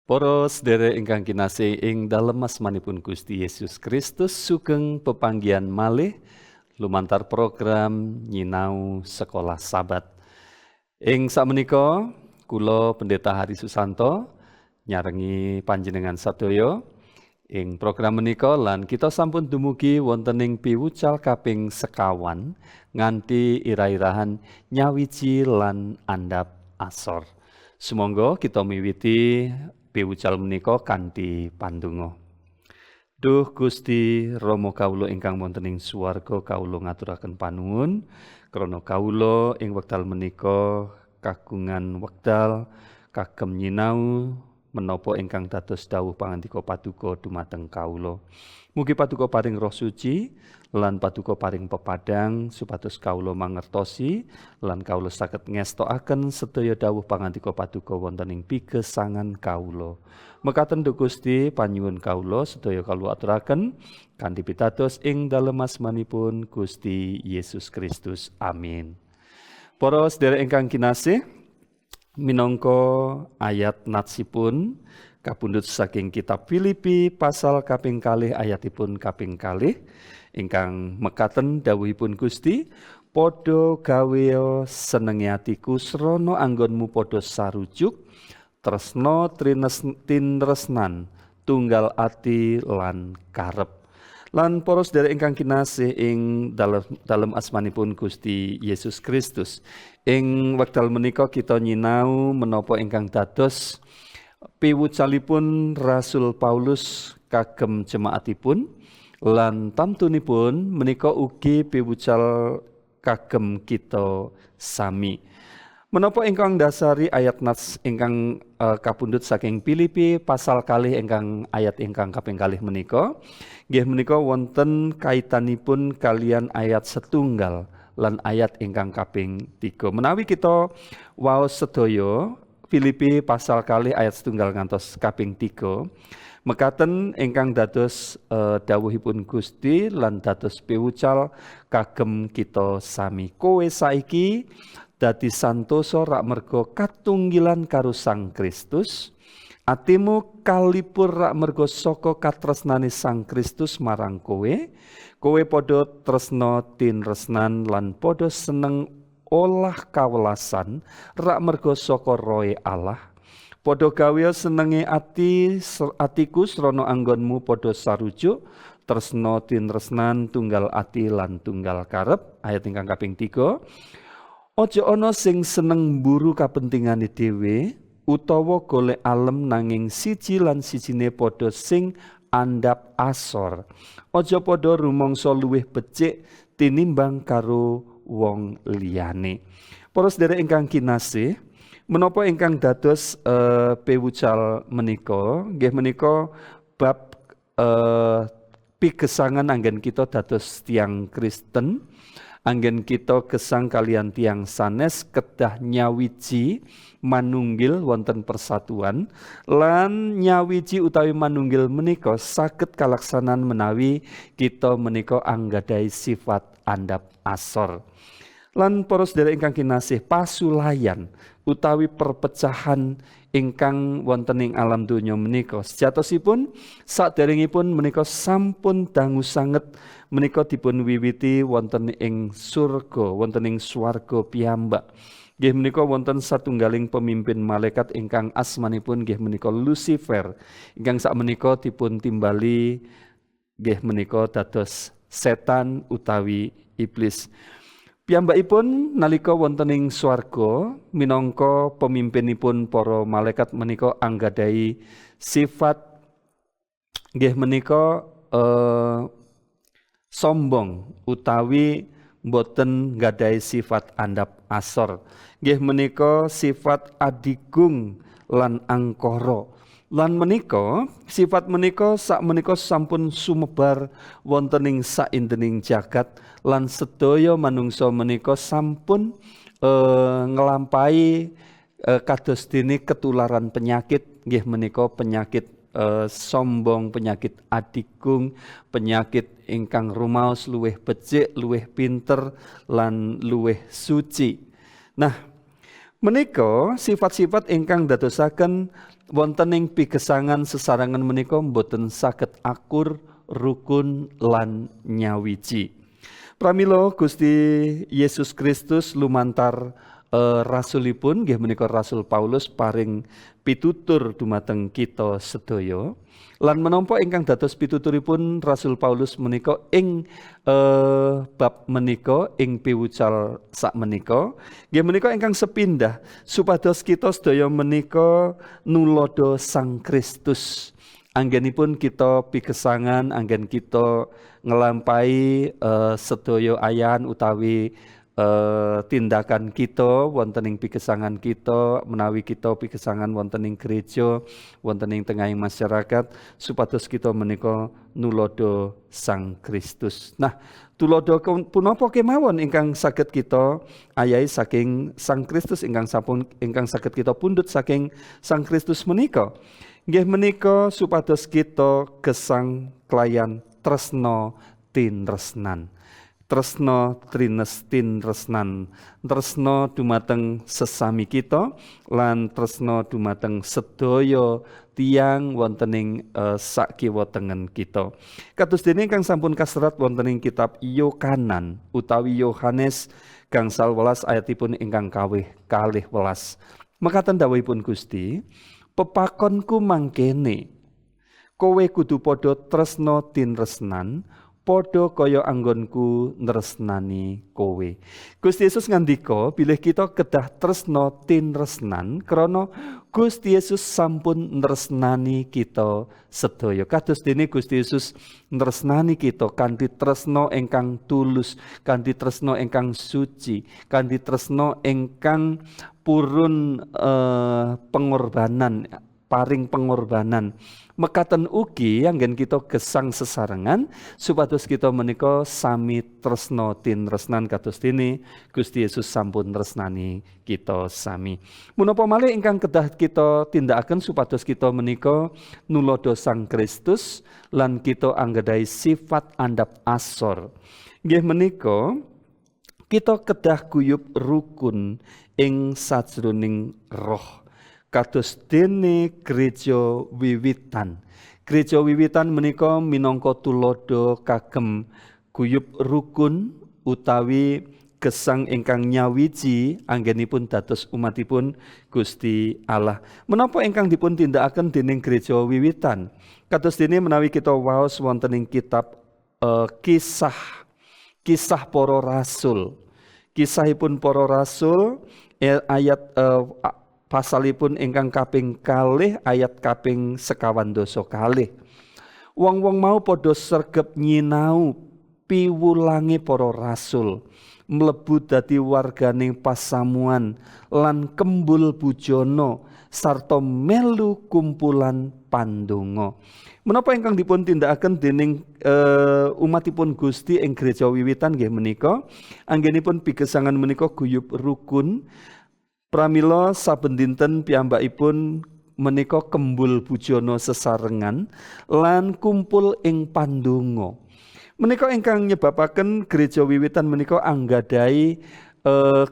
Para sedherek ingkang kinasih ing dalem asmanipun Gusti Yesus Kristus, sugeng pepanggihan malih lumantar program Nyinau Sekolah Sabat. Ing sakmenika kula, Pendeta Hari Susanto, nyarengi panjenengan sadaya ing program menika lan kita sampun dumugi wonten ing piwucal kaping 25 nganti ira-irahan nyawiji lan andhap asor. Sumangga kita miwiti piwucal menika kanthi pandonga. Duh Gusti Rama kawula ingkang wonten ing swarga, kawula ngaturaken panuwun krana kawula ing wekdal menika kagungan wekdal kagem nyinau menapa ingkang dados dawuh pangandika Paduka dumateng kawula. Mugi Paduka paring Roh Suci lan Paduka paring pepadang supados kawula mangertosi lan kawula saged ngestokaken sedaya dawuh pangandika Paduka wonten ing pigesangan kawula. Mekaten, Duh Gusti, panyuwun kawula sedaya kawula aturaken kanthi pitados ing dalem asmanipun Gusti Yesus Kristus. Amin. Para sedherek ingkang kinasih, minangka ayat natsipun kapundhut saking kitab Filipi pasal kaping 2 ayatipun kaping 2 ingkang mekaten dawuhipun Gusti, "Padha gawea senenge atiku srana anggonmu padha sarujuk, tresna tinresnan, tunggal ati lan karep." Lan para sedherek ingkang kinasih ing dalem asmanipun Gusti Yesus Kristus, ing wekdal menika kita nyinau menapa ingkang dados piwucalipun Rasul Paulus kagem jemaatipun lan tamtunipun menika ugi piwucal kagem kita sami. Menapa ingkang dasari ayat nats ingkang kapundhut saking Filipi pasal 2 ingkang ayat ingkang kaping 2 menika? Nggih menika wonten kaitanipun kalian ayat 1 lan ayat ingkang kaping 3. Menawi kita waos sedaya Filipi pasal 2 ayat 1 ngantos kaping 3, mekaten ingkang dados dawuhipun Gusti lan dados piwucal kagem kita sami. "Kowe saiki dadi santosa rak merga katunggilan karo Sang Kristus. Atimu kalipur rak merga saka katresnane Sang Kristus marang kowe. Kowe padha tresna tinresnan lan padha seneng olah kawelasan rak merga saka Rohe Allah. Padha gawe senenge atiku srana anggonmu padha sarujuk, tresna tinresnan, tunggal ati lan tunggal karep." Ayat ingkang kaping 3, "Aja ana sing seneng mburu kapentingane dhewe utawa golek alem, nanging siji lan sijine padha sing andhap asor. Aja padha rumangsa luwih becik tinimbang karo wong liyane." Para sedherek ingkang kinasih, menapa ingkang dados piwucal menika? Nggih menika bab pigesangan anggen kita dados tiyang Kristen, anggen kita gesang kalian tiang sanes kedah nyawiji manunggil wonten persatuan, lan nyawiji utawi manunggil menika saged kalaksanan menawi kita menika anggadhahi sifat andhap asor. Lan para sedherek ingkang kinasih, pasulayan utawi perpecahan ingkang wonten ing alam donya menika sejatosipun saderengipun menika sampun dangu sanget menika dipun wiwiti wonten ing surga, wonten ing swarga piyambak. Nggih menika wonten satunggaling pemimpin malaikat ingkang asmanipun nggih menika Lucifer, ingkang sakmenika dipun timbali nggih menika dados setan utawi iblis. Piyambakipun nalika wonten ing swarga minangka pemimpinipun para malaikat menika anggadhahi sifat nggih menika sombong utawi boten nggadahi sifat andhap asor. Nggih menika sifat adigung lan angkara. Lan menika sifat menika sak menika sampun sumebar wonten ing saindening jagat lan sedaya manungsa menika sampun nglampahi kados dene ketularan penyakit, nggih menika penyakit sombong, penyakit adigung, penyakit ingkang rumaos luwih becik, luwih pinter lan luwih suci. Nah, Menika sifat-sifat ingkang dadosaken wonten ing pigesangan sesarengan menika boten saged akur, rukun lan nyawiji. Pramila Gusti Yesus Kristus lumantar rasulipun, nggih menika Rasul Paulus, paring pitutur dumateng kita sedaya. Lan menapa ingkang dados pituturipun Rasul Paulus menika ing bab menika, ing piwucal sak menika? Nggih menika ingkang sepindah, supados kita sedaya menika nulodo Sang Kristus. Anggenipun kita pigesangan, anggen kita nglampahi sedaya ayahan utawi tindakan kita wonten ing pigesangan kita, menawi kita pigesangan wonten ing gereja, wonten ing tengahing masyarakat, supados kita menika nulodo Sang Kristus. Nah, tulodo punapa kemawon ingkang saged kita ayahi saking Sang Kristus, ingkang saged kita pundhut saking Sang Kristus menika? Nggih menika supados kita gesang kelayan tresno tinresnan. Tresno trines tinresnan. Tresno dumateng sesami kita lan tresno dumateng sedaya tiyang wonten ing sakiwa tengen kita. Kados dene ingkang sampun kaserat wonten ing kitab Yohanan utawi Yohanes 18 ayatipun ingkang kawih 12. Mekaten dawuhipun Gusti, "Pepakonku mangkene, kowe kudu padha tresna tinresnan, padha kaya anggonku nresnani kowe." Gusti Yesus ngandika bilih kita kedah tresna tinresnan krana Gusti Yesus sampun nresnani kita sedaya. Kados dene Gusti Yesus nresnani kita kanthi tresna ingkang tulus, kanthi tresna ingkang suci, kanthi tresna ingkang purun pengorbanan, paring pengorbanan. Mekaten ugi anggen kita gesang sesarengan supados kita menika sami tresna tinresnan kados dene Gusti Yesus sampun tresnani kita sami. Menapa malih ingkang kedah kita tindakaken supados kita menika nulodo Sang Kristus lan kita anggadhahi sifat andhap asor? Nggih menika kita kedah guyub rukun ing sajroning roh, kados dene gereja wiwitan. Gereja wiwitan menika minangka tuladha kagem guyub rukun utawi gesang ingkang nyawiji anggenipun dados umatipun Gusti Allah. Menapa ingkang dipun tindakaken dening gereja wiwitan? Kados dene menawi kita waos wonten ing kitab kisah kisah para rasul. Kisahipun para rasul ayat pasalipun ingkang kaping 2 ayat kaping 24. Wong-wong mau padha sregep nyinau piwulange para rasul, mlebu dadi warganing pasamuan lan kembul bujana sarta melu kumpulan pandonga. Menapa ingkang dipun tindakaken dening umatipun Gusti ing gereja wiwitan? Nggih menika anggenipun pigesangan menika guyub rukun. Pramila saben dinten piyambakipun menika kembul bujana sesarengan lan kumpul ing pandonga. Menika ingkang nyebabaken gereja wiwitan menika anggadhahi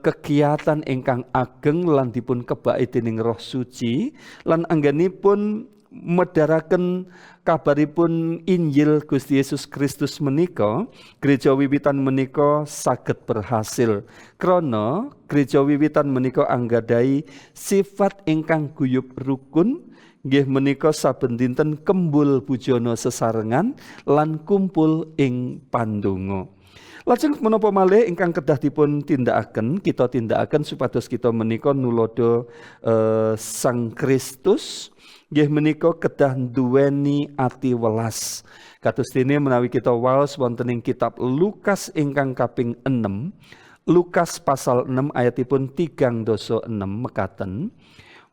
kegiatan ingkang ageng lan dipun kebaki dening Roh Suci, lan anggenipun medharaken kabaripun Injil Gusti Yesus Kristus menika, gereja wiwitan menika saged berhasil krana gereja wiwitan menika anggadhahi sifat ingkang guyub rukun, nggih menika saben dinten kembul bujana sesarengan lan kumpul ing pandonga. Lajeng menapa malih ingkang kedah dipun tindakaken, kita tindakaken supados kita menika nulodo Sang Kristus? Nggih menika kedah duweni ati welas. Kados dene menawi kita waos wonten ing kitab Lukas ingkang kaping 6, Lukas pasal 6 ayatipun 36 mekaten.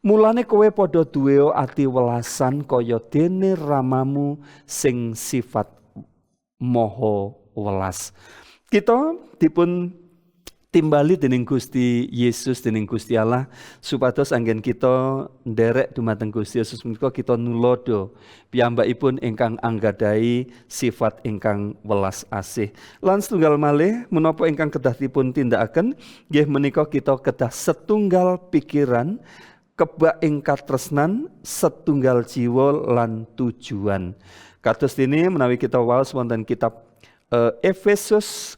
"Mulane kowe padha duwe ati welasan kaya dene Ramamu sing sifat maha welas." Kita dipun Timbali dening Gusti Yesus, dening Gusti Allah, supados anggen kita nderek dumateng Gusti Yesus menika kita nulodo piyambakipun ingkang anggadhahi sifat ingkang welas asih. Lan setunggal malih menapa ingkang kedah dipun tindakaken, nggih menika kita kedah setunggal pikiran, kebak ing katresnan, setunggal jiwa lan tujuan. Kados dene menawi kita waos wonten kitab Efesus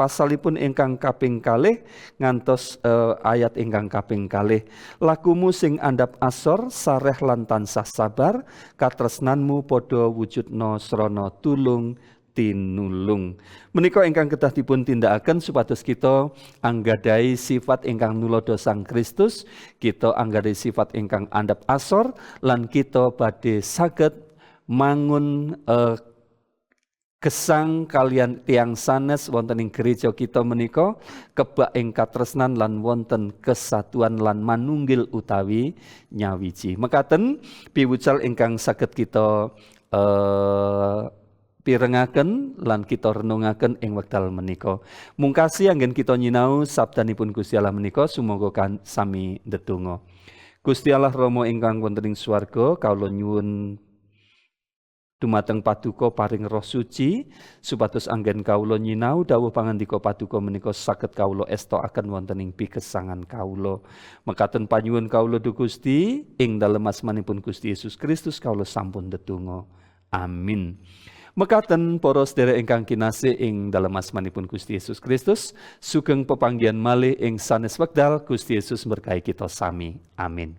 pasalipun ingkang kaping 2 ngantos ayat ingkang kaping 2. Lakumu sing andhap asor, sareh lan tansah sabar, katresnanmu padha wujudna srana tulung tinulung. Menika ingkang kedah dipun tindakaken supados kita anggadhahi sifat ingkang nulodo Sang Kristus, kita anggadhahi sifat ingkang andhap asor, lan kita badhe saged mangun gesang kalian tiang sanes wonten ing gereja kita menika kebak ing katresnan lan wonten kesatuan lan manunggil utawi nyawiji. Mekaten piwucal ingkang saged kita pirengaken lan kita renungaken ing wekdal menika. Mungkasi anggen kita nyinau sabdanipun Gusti Allah menika, sumangga kan sami ndedonga. Gusti Allah Rama ingkang wonten ing swarga, kawula nyuwun dumateng Paduka paring Roh Suci supados anggen kawula nyinau dawuh pangandika Paduka menika saged kawula estokaken wonten ing pikesangan kawula. Mekaten panyuwun kawula, Duh Gusti, ing dalem asmanipun Gusti Yesus Kristus kawula sampun ndedonga. Amin. Mekaten, para sedherek ingkang kinasih ing dalem asmanipun Gusti Yesus Kristus, sugeng pepanggihan malih ing sanes wekdal. Gusti Yesus berkahi kita sami. Amin.